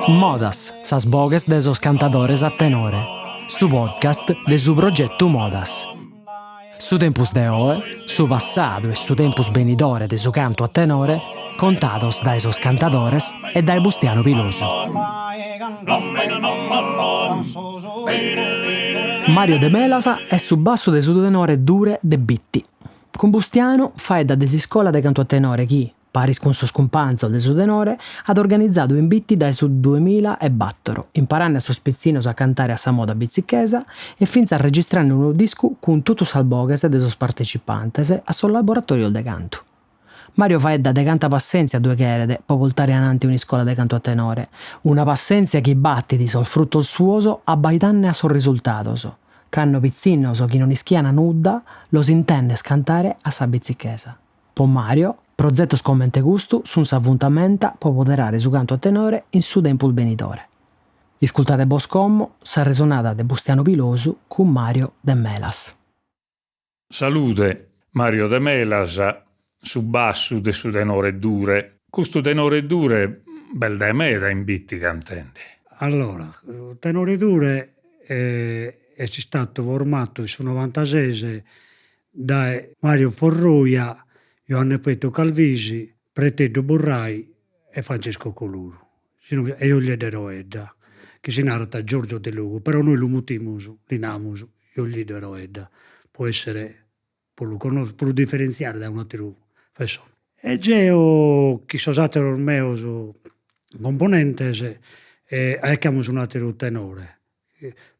Modas, sas boghes de sos cantadores a tenore, su podcast de su progetu Modas. Su tempus de oe, su passadu e su tempus benidore de su cantu a tenore contados dae sos cantadores e dae Bustianu Pilosu. Mario Demelas est su bassu de su tenore Dure de Bitti. Cun Bustianu faeddat de s'iscola de cantu a tenore chi, paris cun sos cumpanzos de su tenore, at organizadu in Bitti dae su duemilaebattor, imparande a sos pitzinnos a cantare a sa moda bitzichesa e fintzas registrande unu discu cun totus sas boghes de sos partecipantes a sos laboratorios de cantu. Mario faeddat de canta passèntzia ddue cheret pro portare ananti un'iscola de cantu a tenore, una passèntzia chi batit sos frutos suos abbaidande a sos risultados, cando pitzinnos chi non ischiant nudda los intendes cantare a sa bitzichesa. Po Mario, prozetos comente custu sunt sa fundamenta po poderare su cantu a tenore in su tempus benidore. Iscultade bos como s'arresonada de Bustianu Pilosu cun Mario Demelas. Salude, Mario Demelas, su bassu de su tenore Dure. Custu tenore Dure b'est dae meda in Bitti cantende. Allora, tenore Dure est istatu formatu in su novantases dae Mario Forroia, Juanne Pretu Calvisi, Preteddu Burrai e Francesco Coluru e Julieddu Eroedda, chi si narat Giorgio Delogu, però nois lu mutimus, li namus Julieddu Eroedda, po essere, po lu connoscher, po lu diferentziare dae un'ateru pessone. E geo chin sos ateros meos componentes achiamus un'ateru tenore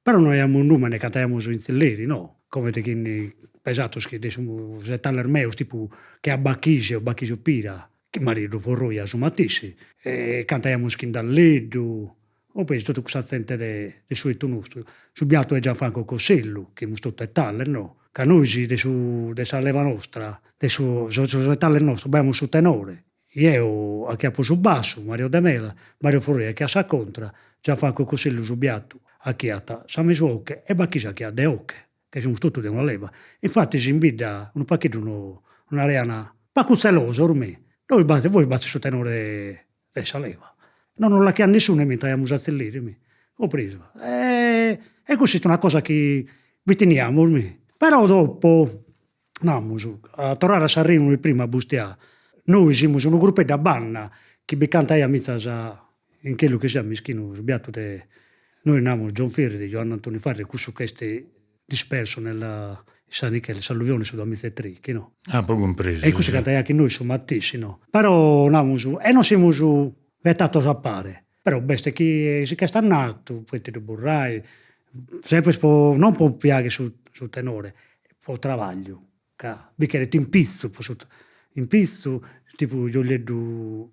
Però no aiamus numene, cantaiamus in tzilleri, no, comente chin pesatos chi de sos etales meos, tipu che a Bachisio, Bachisio Pira, chin Marieddu Forroia su matessi, e cantaiamus chin Dalleddu, o peus totu cussa zente de de su 'etu nostru, su biatu 'e Gianfranco Cossellu, chi 'imus totu etales no, ca nois de su de sa leva nostra, de su sos etales nostros b'aiamus su tenore Jeo achiapo su bassu, Mario Demela, Mario Forroia achiat sa contra, Gianfranco Cossellu su biatu achiat sa mesu 'oche e Bachisio achiat de 'oche, ca semus totu de una leva. Infatis in bidda unu pagheddu nos naraian pagu zelosos mi, nois b'azis bois b'azis su tenore de sa leva. No nos l'achiat nessunu e intraiamus a tzilleri mi, cumpresu. E cussa est una cosa chi bi teniamus mi. Però dopo Namus, a torrare a s'arrejonu 'e prima Bustià, nois semus unu grupeddu a banda chi bi cantaiat fintzas in chelu chi siat mischinu su biatu de, nois namus John Ferri de Giuanne Antoni Farri, cussu ch'est disperso nella in sa s'alluvione su duamizaetreighi no. Apo cumpresu. E cussu cantaiat chin nois su matessi no. Però namus, e nos semus ghetados a pare, però b'est chi si ch'est andadu, Preteddu Burrai, sempre po, non po piaghere su su tenore, po trabagliu, ca bi cheret impitzu po su impitzu, tipu Giulieddu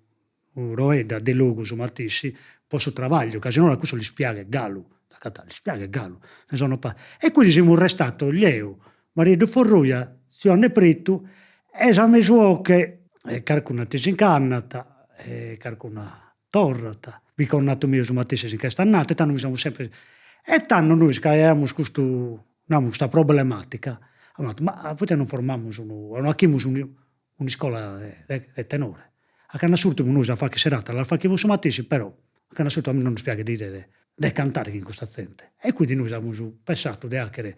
Roedda Delogu su matessi, po su trabagliu, ca si nono a cussos lis piaghet galu a cantare, lis piaghet galu, ne sono e quindi semus restados jeo, Marieddu Forroia, Zuanne Pretu e sa mesu 'oche, e carcuna ti si nch'andat e carcuna torrat, bi connatu meu su matessi si nch'est andadu e tando semus sempre e tando nois ca aiamus custu namus custa problematica, amus nadu, ma poite non formamus unu, no achimus un'iscola de tenore, a cando a s'urtimu nois a fagher serata las faghimus su matessi, però a cando a s'urtimu a mie non nos piaghet de 'idere de cantare chin custa zente, e quindi nois amus pensadu de 'achere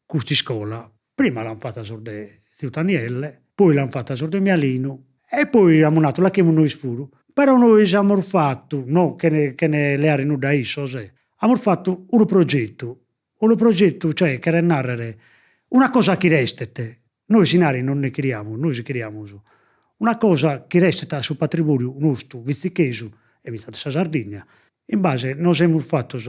custa iscola, prima l'an fata sos de tziu Tanielle, poi l'an fata sos de Mialinu e poi amus nadu l'achimus nois puru, però nois amus fatu, no chene chene leare nudda a issos, amus fatu unu progetu Unu progetu, cioè, cheret nàrrere una cosa chi restet, nois 'inari non nde cheriamus, nois cheriamus una cosa chi restet a su patrimoniu nostru vitzichesu e fintzas de sa Sardigna. In base nos semus fatos,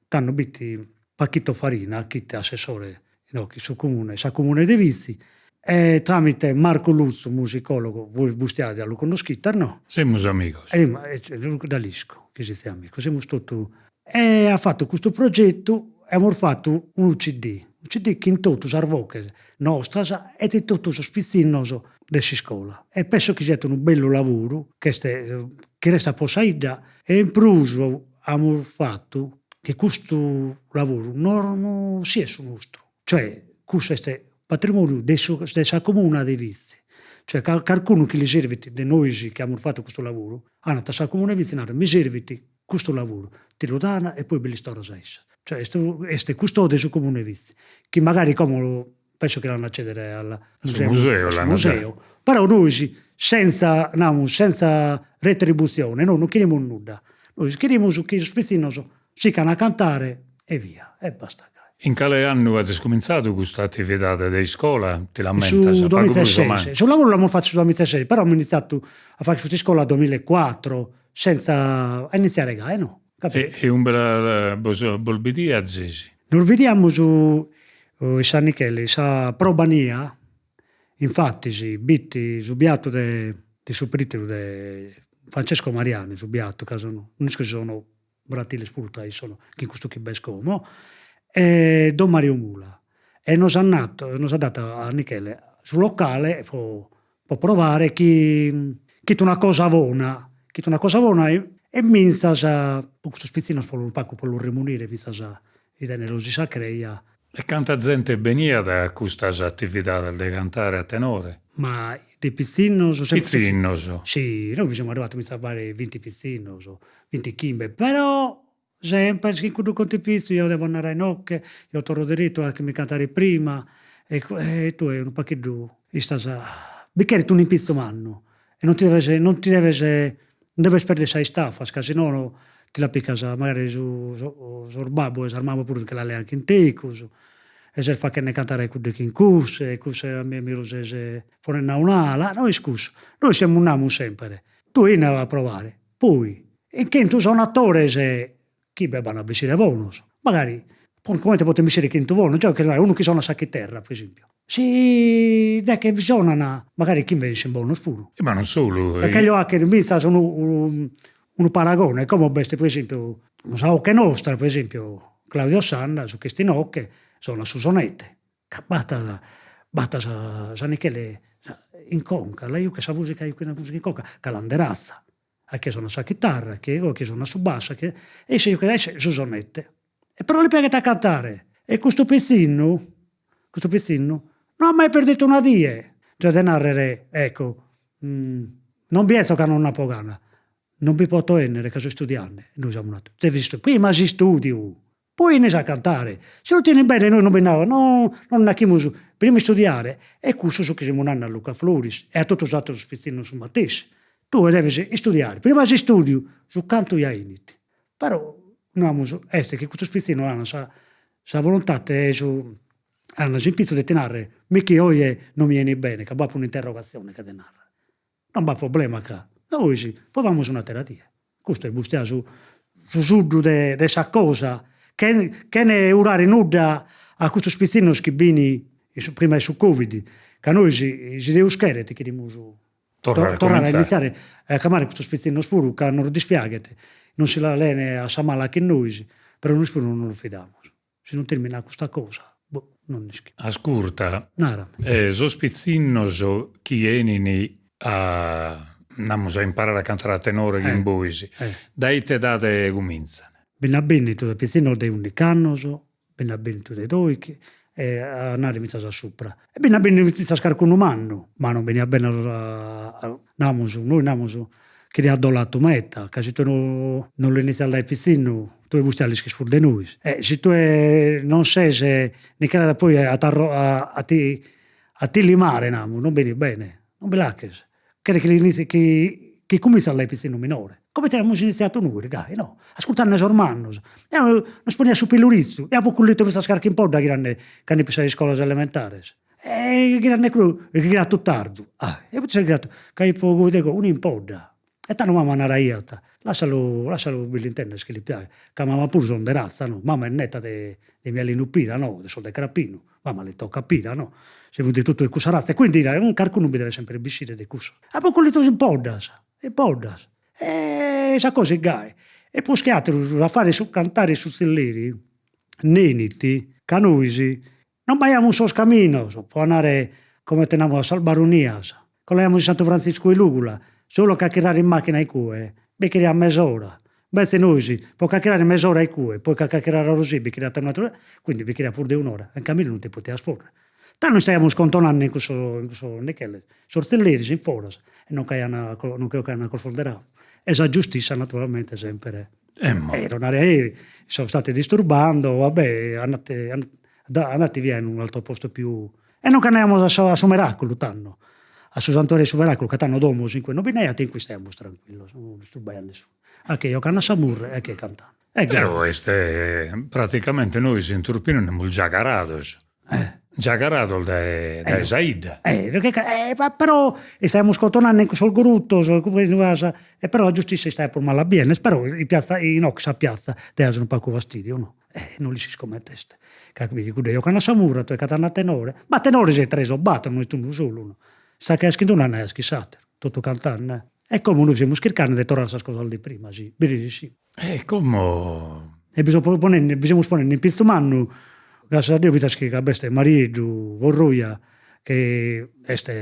tando b'it Pachito Farina, chi 'it assessore inoghe in su comune, sa comune de Vitzi, e tramite Marco Lutzu, musicologo, bois Bustià ja lu connoschites no? Semus amigos. Da l'isco chi sezis amigos, semus totu E at fatu custu progetu e amus fatu unu CD, unu CD chin totu sas voches nostras e de totu sos pitzinnos de s'iscola e penso chi siat unu bellu lavuru ch'est chi restat po sa 'idda e in prus amus fatu chi custu lavuru non siat su nostru, cioè cussu est patrimoniu de su de sa comuna de Vitzi. Cioè carcunu chi li servit de nois chi amus fatu custu lavuru, andat a sa Comune 'e Vitzi e narat mi servit custu lavuru, ti lu dan e poi bi lis torras a issa. Cioè est est custode su Comune 'e Vitzi, chi magari como penso chi l'an a cedere al museo, museo, a su museo, però nois senza, namus, senza retribuzione, nois non cherimus nudda, nois cherimus chi sos pitzinnos sican a cantare e via, e basta gai. In cale annu azis cumintzadu custa atividade de iscola, ti l'ammentas? Su duamiza e ses, su lavuru l'amus fatu su duamiza e ses, però amus iniziatu a fagher custa iscola duamillaecuatro, senza, a iniziare gai no, capito. E ube la bos bos bidiazis? Nos bidiamus in San Michele, in sa probania, infatis b'it su biatu de de su priteru de Francesco Mariani, su biatu, ca sono, no isco si sono fradiles puru tra issos chin custu chi b'est como, e don Mario Mula, e nos at natu, nos at datu a Michele su locale po po provare chi chi 'it una cosa bona, chi 'it una cosa bona e finzas po custos pitzinnos po unu pagu po los remunire finzas 'idende·los in sa creja. E canta zente beniat a custas atividades de cantare a tenore? Ma de pitzinnos? Pitzinnos. Si, nois bi semus arrivados finzas a b'aere vinti pitzinnos, vintichimbe, però sempre chin cuddu contipitzu, eo devo andare a inoghe, eo torro deretu a chi mi cantare prima, e e tue unu pagheddu istas, bi cheret un'impitzu mannu e non ti deves non ti deves non deves perder sas istaffas ca si nono ti la picas magari su sos babbos e sas mamas puru nche la lean chin tecus e ses fachende cantare cuddu chin cusse e cusse a mie mi lu ses ponende a un'ala, no est cussu, nois semus namus sempre, tue 'eni a provare, poi in chentu sonatores chi b'an a bessire bonos, magari comente poden bessire chentu bonos, già che unu chi sonat sa chiterra pro esempiu, si deghe bi sonan magari chimbe essin bonos puru. Ma non solu. E cherio 'achere finzas unu unu paragone, como b'est pro esempiu sa 'oche nostra, pro esempiu Claudio Sanna, su ch'est inoghe, sonat su sonete, ca b'at b'at sa San Michele in conca, la juchet sa musica juchet sa musica in conca, ca l'an de razza a chie sonat sa chitarra, a chie a chie sonat su bassu, a chie e isse juchet isse su sonette e però li piaghet a cantare e custu pitzinnu custu pitzinnu no at mai perdidu una die, cioè de narrer ecco non bi 'enzo ca non apo gana, non bi poto 'ennere ca so istudiende, nois amus nadu, deves istudiare, prima s'istudiu Poi 'enis a cantare, si non ti 'enit bene nois non bi nd'at, no non nd'achimus, prima istudiare, e cussu su chi semus nande a Luca Floris e a totu sos ateros pitzinnos su matessi, tue deves istudiare, prima s'istudiu, su cantu ja 'enit, però namus est chi custos pitzinnos an sa sa volontade e su an s'impitzu de ti narrer, mi chi oje non mi 'enit bene ca b'apo un'interrogazione ch'at de narrer Non b'at problema ca nois provamus un'atera die. Custu est bustià su su suddu de de sa cosa, chene 'urare nudda a custos pitzinnos chi bin in su prima 'e su covid, ca nois si Deus cheret cherimus torrare a iniziare a chiamare custos pitzinnos puru ca nos dispiaghet, non si la leen a sa mala chin nois, però nois puru non nos fidamus. Si non terminat custa cosa, boh, non nd'ischio. Ascurta. Narami. Sos pitzinnos chi 'enin a, namus, a imparare a cantare a tenore chin bois, dae ite edade cumintzan? Bi nd'at bennidu de pitzinnos de undic'annos, bi nd'at bennidu de doichi e a andare fintzas a supra. E bi nd'at bennidu fintzas carcunu mannu, ma non beniat bene a, namus, nois namus chi ti addolatu meta, ca si tue no non l'initzias dae pitzinnu, tue custu ja l'ischis prus de nois. E si tue non ses nicchera poi a a ti a ti limare, namus, non benit bene, non bi l'aches. Cheret chi l'initzies chi chi cumintzas dae pitzinnu minore. Comente amus initziadu nois, gai no, ascurtende sos mannos. Eo nos poniat su pilu ritzu e apo cullitu fintzas carchi impodda ghirende cando 'ipo sas iscolas elementares E ghirende cru, ghiratu tardu, ah e poita ses ghiratu, ca ipo dego un'impodda, e tando mama naraiat, lassalu lassalu bi l'intender chi li piaghet, ca mama puru son de razza no, mama est netta de de Mialinu Pira no, de sos de Crapinu, mama li tocat Pira no, semus de totu de cussa razza e quindi carcunu bi devet sempre bessire de cussos. Apo collitu impoddas, impoddas e sa cosa est gai, e prus che atteru a fare su cantare su tzilleri nenit ca nois Non b'aiamus sos caminos pro andare, comente namus, a sas Baronias. Colaiamus in Santu Frantziscu 'e Lugula, solu a ch'achirrare in macchina incue bi cheriat mes'ora. Invece nois pro ch'achirrare mes'ora incue, poi ch'achirrare a Orosei bi cheriat un'atera, quindi bi cheriat prus de un'ora, in caminu non ti potias porrer. Tando istaiamus contonande in cussos in cussos nicheles, sos tzilleris in foras e non ch'aian non che 'ocaian colforderau. E sa giustissa naturalmente sempre E non naraiat so state disturbando, va bè, andate andate via in un altro posto più. E non ch'andaiamus a su a su Meraculu tando, a su santuariu 'e su Meraculu, ca tando domos in cue non bi nd'aiat e in cue istaiamus tranquillos, non disturbaiat nisciunu. A chie jocande a sa murra e a chie cantande. E gai. Però est praticamente nois in Turpinu nemus giagarados Giagarados dae dae sa 'idda. Ma però istaiamus contonande in cussos grutos e però sa giustissa istaiat prus male a bier, però in piazza inoghe sa piazza daiat unu pagu fastidiu no, no l'ischis comente est, ca cuddu jocande a sa murra tue cantande a tenore, ma tenores est tres o bator no est unu solu no, sa chi ischit unu no ischit s'ateru, totu cantande, e como nois semus chircande de torrare sas cosas de prima si bi resessimus. E como. E bi so ponende, bi semus ponende impitzu mannu, grascias a Deu finzas chi ca b'est Marieddu Forroia chi est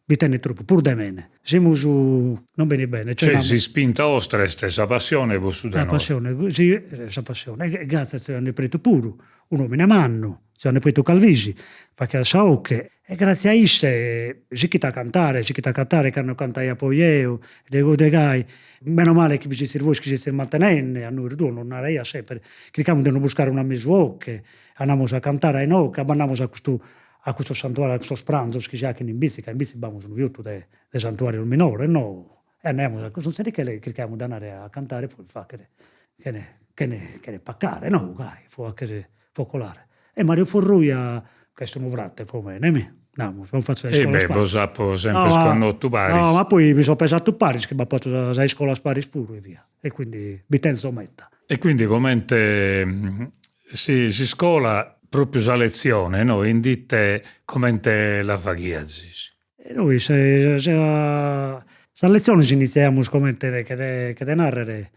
bi tenet tropu, prus de mene. Semus, non benit bene, cioè Cioè s'ispinta 'ostra est sa passione po su tenore. Sa passione, si, sa passione, e gratzias a tziu Anne Pretu puru, un'omine mannu, tziu Anne Pretu Calvisi, faghiat sa 'oche E gratzie a isse sichit a cantare, sichit a cantare cando cantaia poi eo, de goi de gai, meno male chi bi sezis vois chi sezis mantenende a nois duos, nos naraiat sempre, chircamus de nos buscare una mesu 'oche, andamus a cantare a inoghe, andamus a custu a custos santuarios, a custos pranzos chi si 'achen in Bitzi, ca in Bitzi b'amus unu fiotu de de santuarios minores no, e andaiamus a custos tzericheles e chircaiamus de andare a cantare pro fagher chene chene chene pacare no, gai, pro 'acher pro colare. E Mario Forroia ch'est unu frate pro mene, mi, namus, amus fatu sas iscolas paris. E beh, bos apo sempre connotu paris. No, ma poi mi so pesatu paris, chi b'apo fatu sas iscolas paris puru e via, e quindi bi tenzo meta. E quindi comente s'iscola, propriu sa letzione no, in ite comente la faghiazis? E nois sa sas letziones initziaiamus comente che de narrer,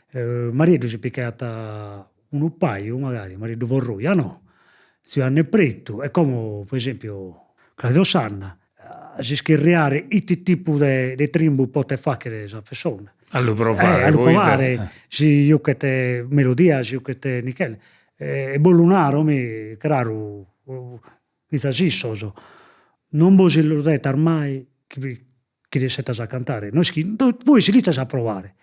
Marieddu si picaiat unu paju magari, Marieddu Forroia no, tziu Anne Pretu e como pro esempiu Claudio Sanna, a s'ischirriare ite tipu de de trimbu potet fagher sa pessona. A lu provare A lu provare, si juchet melodia, si juchet nichelle, e bos lu naro mi, craru Fintzas issos non bos illudetas mai chi chi resessetas a cantare, no est chi vois si l'itas a provare,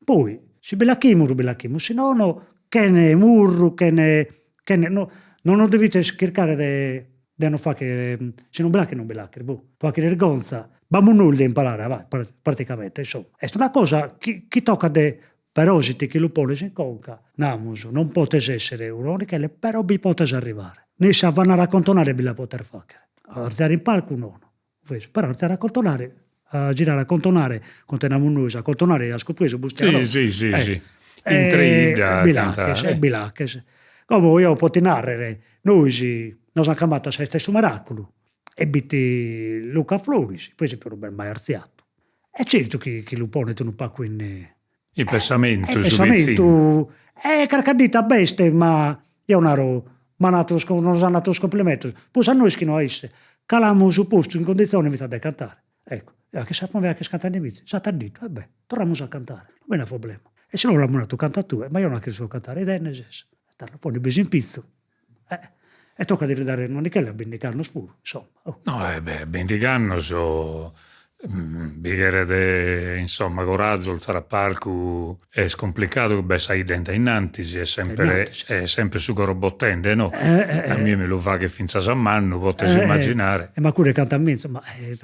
poi si bi l'achimus bi l'achimus, si nono chene murru chene chene no non nos devides chircare de de nos fagher, si non bi l'achet non bi l'achet, boh, pro 'achere 'irgonza, b'amus nois de imparare va praticamente, insomma, est una cosa chi chi tocat de Però si ti che lu pones in conca, namus, non potes essere unu Michele, però bi potes arrivare. Nessi a b'andare a contonare bi la potes fagher. A artziare in palcu nono, però artziare a contonare, a girare a contonare, comente namus nois, a contonare as cumpresu Bustianu? Si si si si, intre 'idda bi l'aches, bi l'aches. Como eo po ti narrer, nois nos an cambiatu a sa 'esta 'e su Meraculu e b'it Luca Floris, per esempiu non b'est mai artziatu E certu chi chi lu ponet unu pagu in In pessamentu in pessamentu e carchi dita b'est ma eo naro m'an 'atu nos an 'atu sos cumplimentos prus a nois chi no a isse ca l'amus postu in condizione finzas de cantare ecco e a chi sa chi cantende fizis s'at dittu e bè torramus a cantare non b'at problema e si no l'amus natu canta tue ma eo no cherzo cantare ite nde ses e tando pone bis in pitzu E tocat de li dare una nichella a bindigh'annos puru, insomma. No, e beh, a bindigh'annos bi cheret, insomma, corazu, alzare a palcu est cumplicadu, b'est sa 'idda in dae innantis, est sempre est sempre su coro bottende, no? A mie mi lu faghet finzas a mannu, potes immaginare. E ma cuddu cantat menzus, ma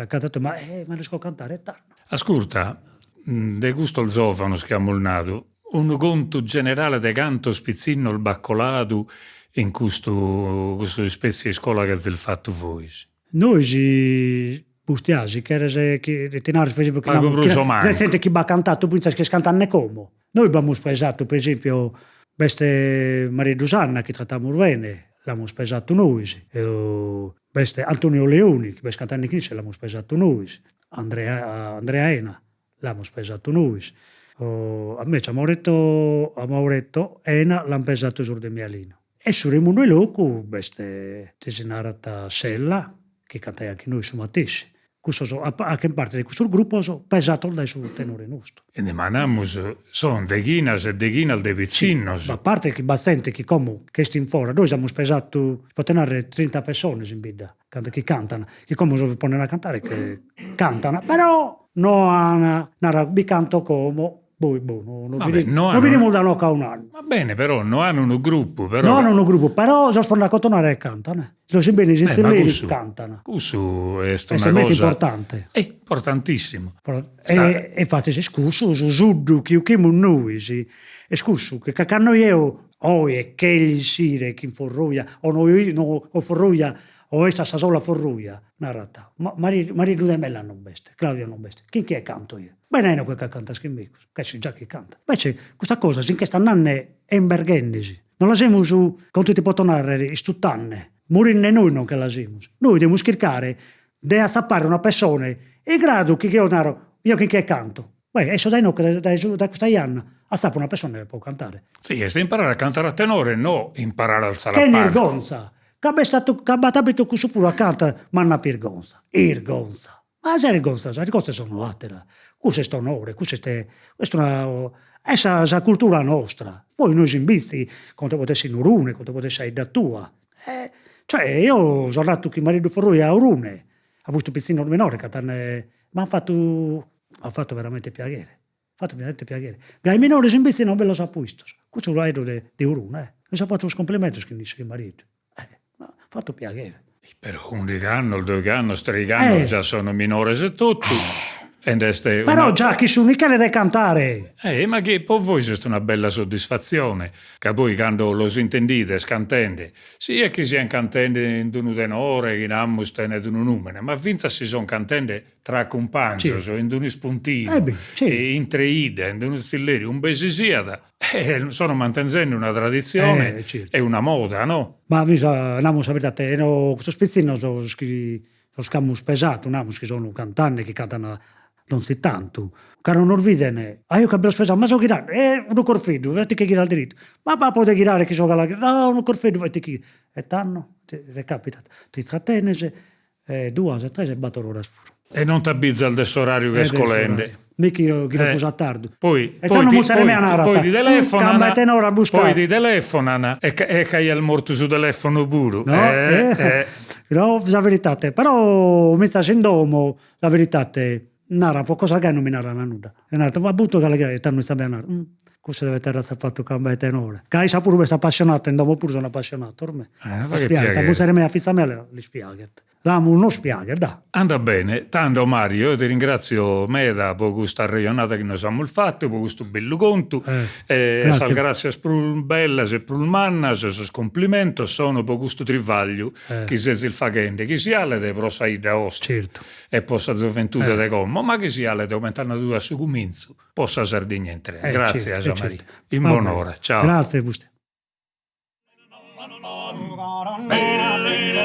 cantat ma ma no isco cantare e tando. Ascurta, de custos zovanos chi amus nadu, Unu contu generale de cantos pitzinnos b'at coladu in custu custu ispetzie 'e iscola chi azis fatu vois? Nois, Bustià, si cheres chi ti naro per esempio chi Pagu prus o mancu. De zente chi b'at cantatu finzas chi est cantande como. Nois b'amus pesatu, per esempio, b'est Marieddu Sanna chi tratamus bene, l'amus pesatu nois, b'est Antonio Leoni chi b'est cantande chin isse, l'amus pesatu nois, Andrea Andrea Ena L'amus pesatu nois. Invece a Mauretto a Mauretto Ena l'an pesatu sos de Mialinu. E su Remundu 'e Locu b'est si narat Sella, chi cantaiat chin nois su matessi. Cussos faghen parte de cussos grupos pesados dae su tenore nostru. E ma namus son deghinas e deghinas de pitzinnos. A parte chi b'at zente chi como ch'est in fora, nois amus pesadu, si potet narrer, trinta pessones in bidda chi cantan, chi como si ponen a cantare che cantan, però no an naradu bi canto como Poi boh, no no bidimus, no bidimus da inoghe a un'annu. Va bene, però no an unu gruppu, però. No an unu gruppu, però sos ponen a contonare e cantan. Si los bidis in tzilleri cantan. Cussu est una cosa. Est meda importante. E importantissimu. E infattis est cussu su suddu chi 'uchimus nois, est cussu chi ca cando eo oe cherjo 'essire chin Forroia o no o Forroia o est a sa sola Forroia, narat, ma Marieddu Demela non b'est, Claudio non b'est, chin chie canto eo? Bene eno ca cantas chin megus, ca issu già chi cantat. Invece custa cosa si nch'est andende e imberghendesi. Non la semus, comente ti poto narrer, istutande, morinde nois non che la semus. Nois devimus chircare de atzapare una pessone in gradu chi eo naro, eo chin chie canto? Beh, esso dae inoghe, dae dae custa janna, atzapo una pessone pro cantare. Si, est imparare a cantare a tenore, no imparare a alzare a palcu. Chene 'irgonza, ca b'est atu ca b'at apitu cussu puru acanta m'an irgonza, 'irgonza. Ma sa 'irgonza, sa 'irgonza sono atera, cussu est onore, cussu est est una est sa sa cultura nostra, poi nois in Bitzi, comente podet esser in Orune, comente podet esser a 'idda tua, cioè eo so andadu chin Marieddu Forroia a Orune, apo 'istu pitzinnos minores cantende, m'an fatu m'at fatu veramente piaghere, fatu veramente piaghere, gai minores in Bitzi non bi los apo 'istos, cussu faeddo de de Orune eh, lis apo fatu sos cumplimentos chin issu chin Marieddu, m'at fatu piaghere. Però undigh'annos, doigh'annos, treigh'annos già sono minores e totu e nd'est una. Però già chi sun cheret cantare. Eh ma chi po vois est una bella soddisfatzione, ca poi cando los intendides cantende, siat chi sian cantende in d'unu tenore chi namus tenet unu numene, ma fintzas si son cantende tra cumpanzos, in d'unu ispuntinu, intre 'idda, in d'unu tzilleri, umbe si siat, sono mantenzende una traditzione e una moda, no? Ma namus sa veridade, no custos pitzinnos sos chi sos ch'amus pesadu, namus chi sono cantende, chi cantan donzi tantu, cando nos biden, ah eo ca bi los pesao, ma so ghirende, e unu corfeddu, e ti che ghiras diritu, ma ma podes ghirare chi so galu, no unu corfeddu e ti chi, e tando ti capitat, ti tratenes E duas e tres e bator oras puru. E non t'abbizas de s'orariu ch'est colende. Mi chi ghiro prus a tardu. Poi, e tando muzere mea narat, poi ti telefonan, poi ti telefonan e e ch'aias mortu su telefonu puru. No, eh, no, sa veridade, però finzas in domo, sa veridade, Naran po cosa gai non mi naran nudda. E narat, ma appuntu cale chi est, tando issa mea narat, cussa devet aer atzapadu camba 'e tenore. Ca issa puru est appassionata, in domo puru sono appassionatos meda. Lis piaghet, a muzere mea e a fiza mea lis piaghet. L'amus nos piaghet, da. Andat bene, tando Mario eo ti ringrazio meda po custa arrejonada chi nos amus fatu, po custu bellu contu e sas grascias prus bellas e prus mannas, sos cumplimentos sono po custu trivagliu chi sezis faghende, chi si 'alet pro sa 'idda 'ostra. Certu. E po sa zoventude de como, ma chi si 'alet, comente at nadu a su cumintzu, po sa Sardigna intrea. Gràtzias Maria. In bonora. Ciao. Gràtzias Bustianu.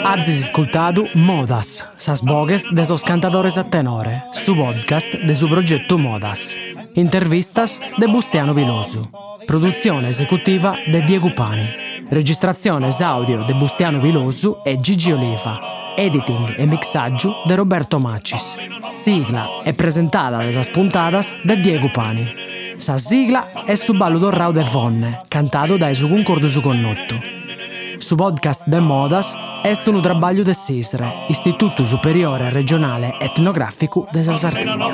Azis iscultadu Modas, sas boghes de sos cantadores a tenore, su podcast de su progetu Modas. Intervistas de Bustianu Pilosu. Produtzione esecutiva de Diegu Pani. Registratziones àudio de Bustianu Pilosu e Gigi Oliva. Editing e mixàgiu de Roberto Macis. Sigla e presentada de sas puntadas de Diegu Pani. Sa sigla est su ballu torrau de Fonne, cantadu dae su Cuncordu Su Connotu. Su podcast de Modas est unu trabagliu de s'ISRE, Istitutu Superiore Regionale Etnogràficu de sa Sardigna.